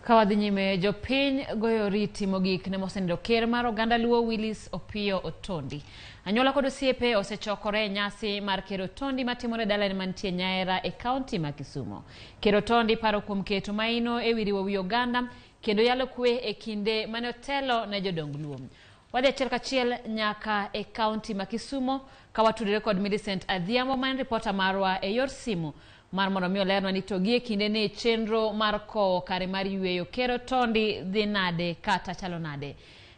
Ka wadhi nyime, jopiny goyo oriti mogik ne mosenindo ker mar oganda Luo Willis Opiyo Otondi. Anyuola kod osiepe osechokore e nyasi mar Ker Otondi matimore e dalane mantie Nyaera e kaunti ma Kisumo. Ker Otondi paro kuom keto maino e wi riwo wi oganda kendo yalo kwe e kinde mane otelo ne jodong Luo. Wadhi achiel kachiel nyaka e kaunti ma Kisumo ka watudore kod Millicent Adhiambo ma en ripota marwa e yor simu mar mondo mi olernwa ni to gie kinde ni chenro mar kowo kare mar yueyo Ker Otondi dhi nade kata chalo nade.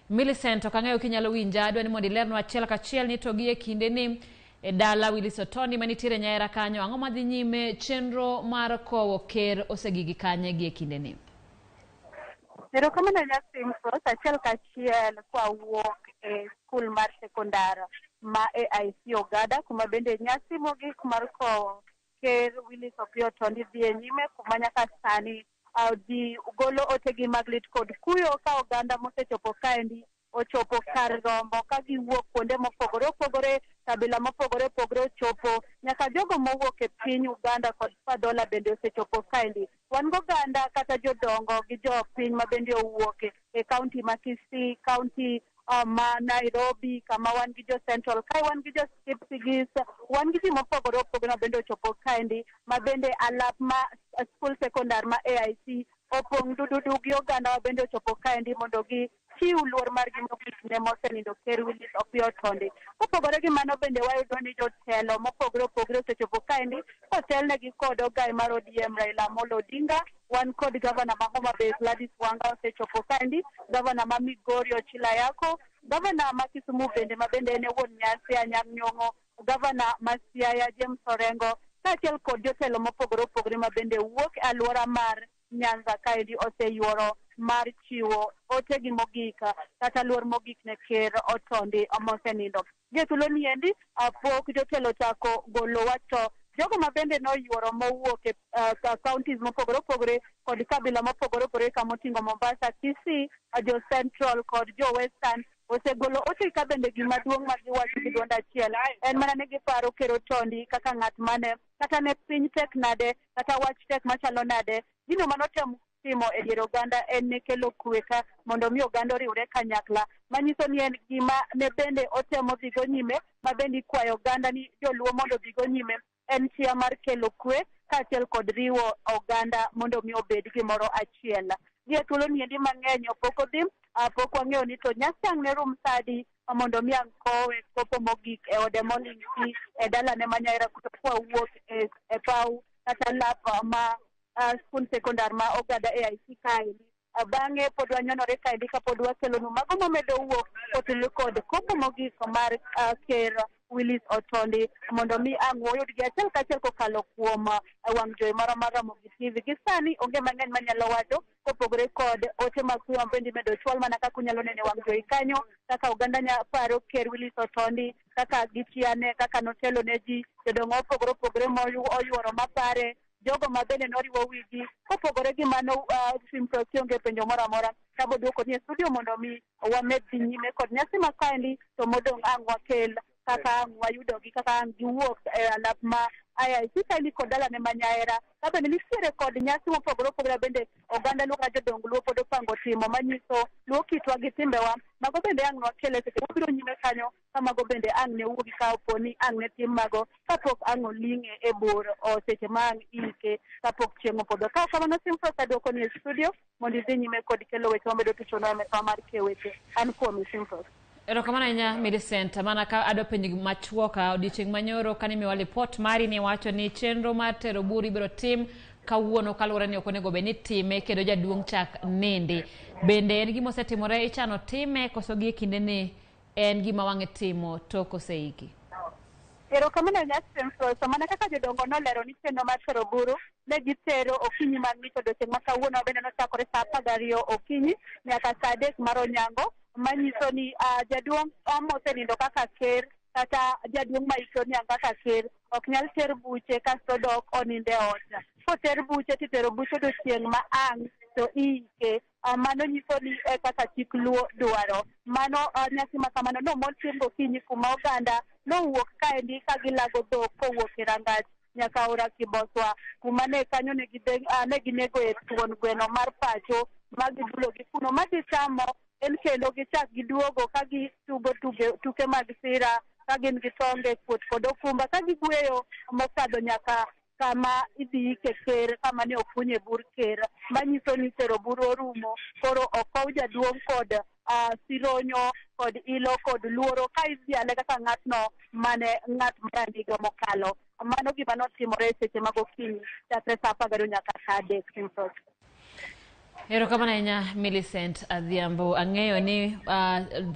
Millicent, ok ang'eyo kinyalo winja, adwa ni mondo ilernwa achiel kachiel ni to gie kinde ni e dala Willis Otondi manitiere Nyaera kanyo, ang'o madhi nyime chenro mar kowo ker osegigi kanye gie kinde ni? Erokamano Nyasimfros, achiel kachiel kwawuok e skul mar sekondar ma AIC Ogada, kuma bende nyasi mogik mar kowo ker Willis Opiyo Otondi dhi e nyime, kuma nyaka sani ji golo otegi mag lit kod kuyo ka oganda mosechopo kaendi ochopo kar rombo ka giwuok kuonde mopogore opogore, kabila mopogore opogore ochopo, nyaka jogo mowuok e piny Uganda kod Padhola bende osechopo kaendi. Wan goganda kata jodongo gi jopiny ma bende owuok e kaunti ma Kisii, kaunti ma Nairobi, kama wan gi jo Central kae, wan gi jo Kipsigis, wan gi ji mopogore opogore ma bende ochopo kaendi, ma bende alap ma skul sekondar ma AIC opong' dududu gi oganda ma bende ochopo kaendi mondo gi chiw luor margi mogik ne mosenindo Ker Willis Opiyo Otondi. Kopogore gi mano bende wayudo ni jotelo mopogore opogore osechopo kaendi kotelnegi kod ogai mar ODM Raila Amolo Odinga, wan kod gavana ma Homa Bay Gladys Wanga osechopo kaendi, gavana ma Migori Ochila Ayako, gavana ma Kisumu bende ma bende en e wuon nyasi Anyang' Nyong'o, gavana ma Siaya James Orengo, kaachiel kod jotelo mopogore opogore ma bende wuok e alwora mar Nyanza kaendi oseyuoro mar chiwo otegi mogik kata luor mogik ne Ker Otondi mosenindo. Gie thuolo ni endi pok jotelo ochako golo wach to jogo ma bende noyuoro mowuok e counties mopogore opogore kod kabila mopogore opogore kamoting'o Mombasa, Kisii, jo Central kod jo Western osegolo ote ka bende gima duong' ma giwacho gi duond achiel en mana ni giparo Ker Otondi kaka ng'at mane kata ne piny tek nade kata wach tek machalo nade, gino manotemo timo e dier oganda en ne kelo kwe ka mondo mi oganda oriwre kanyakla, manyiso ni en gima ne bende otemo dhigo nyime, ma bende ikwayo oganda ni joluo mondo odhigo nyime, en chia mar kelo kwe kaachiel kod riwo oganda mondo mi obed gimoro achiel. Gie thuolo ni endi mang'eny pok odhi, pok wang'eyo ni to nyasi ang' ne rum sa adi mondo mi ang' kowe kopo mogik e ode moling' thi e dalane ma Nyaera kucho kwawuok e paw kata lap ma skul sekondar ma Ogada AIC kaendi. Bang'e pod wanyonore kaendi kapod wakelonu mago mamedo wuok kotenore kod kopo mogik mar Ker Willis Otondi mondo mi ang' wayudgi achiel kachiel kokalo kuom wang' jowi marwa mar Ramogi TV. Gi sani onge mang'eny manyalo wacho kopogore kod ote mag kuyo mabende imedo chwal mana kaka unyalo neno e wang' jowi kanyo, kaka oganda nya paro Ker Willis Otondi, kaka gichiane, kaka notelo ne ji, jodongo mopogore opogore moyuoro mapare, jogo ma bende noriwo wigi. Kopogore gi mano, Simfros kionge penjo moro amora tabo duoko ni e studio mondo mi wamed dhi nyime kod nyasi ma kaendi, to modong' ang' wakel kaka ang' wayudogi, kaka ang' giwuok e alap ma AIC kaendi kod dalane ma Nyaera. Ka bende nitiere kod nyasi mopogore opogore bende oganda Luo kata jodong Luo pod opango timo manyiso Luo kitwa gi timbewa. Mago bende ang' nwakel e seche mabiro nyime kanyo, ka mago bende ang' ne wuogi ka opo ni ang' ne tim mago kapok ang' oling'e e bur o seche ma ang' iike kapok chieng' opodho. Ka kamano Simfros aduoko ni e studio mondo idhi nyime kod kelo weche mamedo tuchonwa e mesawa mar keyo weche. An kuomi Simfros. Erokamano ahinya Millicent. Mana ka adwa penjo machuok, odiochieng' manyoro kane imiyowa lipot mari ni wacho ni chenro mar tero buru ibiro tim kawuono kaluwore ni ok onego bed ni time kendo jaduong' chak nindi. Bende en gima osetimore ichano time koso gie kinde ni en gima wang'e timo tok oseiki? Erokamano ahinya Simfros. Mana kaka jodongo nolero ni chenro mar tero buru ne gitero okinyi mang'ich odiochieng' ma kawuono bende nochakore saa 12 okinyi nyaka saa 3 mar onyango, manyiso ni jaduong' mosenindo kaka ker kata jaduong' ma ike oniang' kaka ker ok nyal ter buche kasto dok oninde ot. Koter buche titero buche odiochieng' ma ang' to iike. Mano nyiso ni e kaka chik Luo dwaro. Mano nyasi ma kamano nomotim gokinyi kuma oganda nowuok kaendi ka gilago dhok kowuok e rangach nyaka aora Kiboswa, kuma ne kanyo ne ginego e thuon gweno mar pacho Ma gidulogi kuno ma gichamo en kendo gichak giduogo ka gitugo tuke mag sira ka gin gi tonge kuot kod okumba ka gigweyo mokadho nyaka kama idhi ike ker, kama ne okunye bur ker, manyiso ni tero buru orumo. Koro okow jaduong' kod sironyo kod ilo kod luoro ka idhiale kaka ng'atno mane ng'at mar mokalo. Mano gima notimore e seche mag okinyi chakre saa 12 nyaka saa 3. Simfros. Erokamano ahinya, Millicent Adhiambo. Ang'eyo ni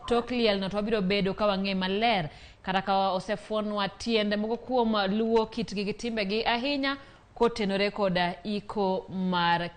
tok liel no to wabiro bedo ka wang'e maler kata ka osefuonwa tiende moko kuom luwo kitgi gi timbegi ahinya kotenore koda iko mar.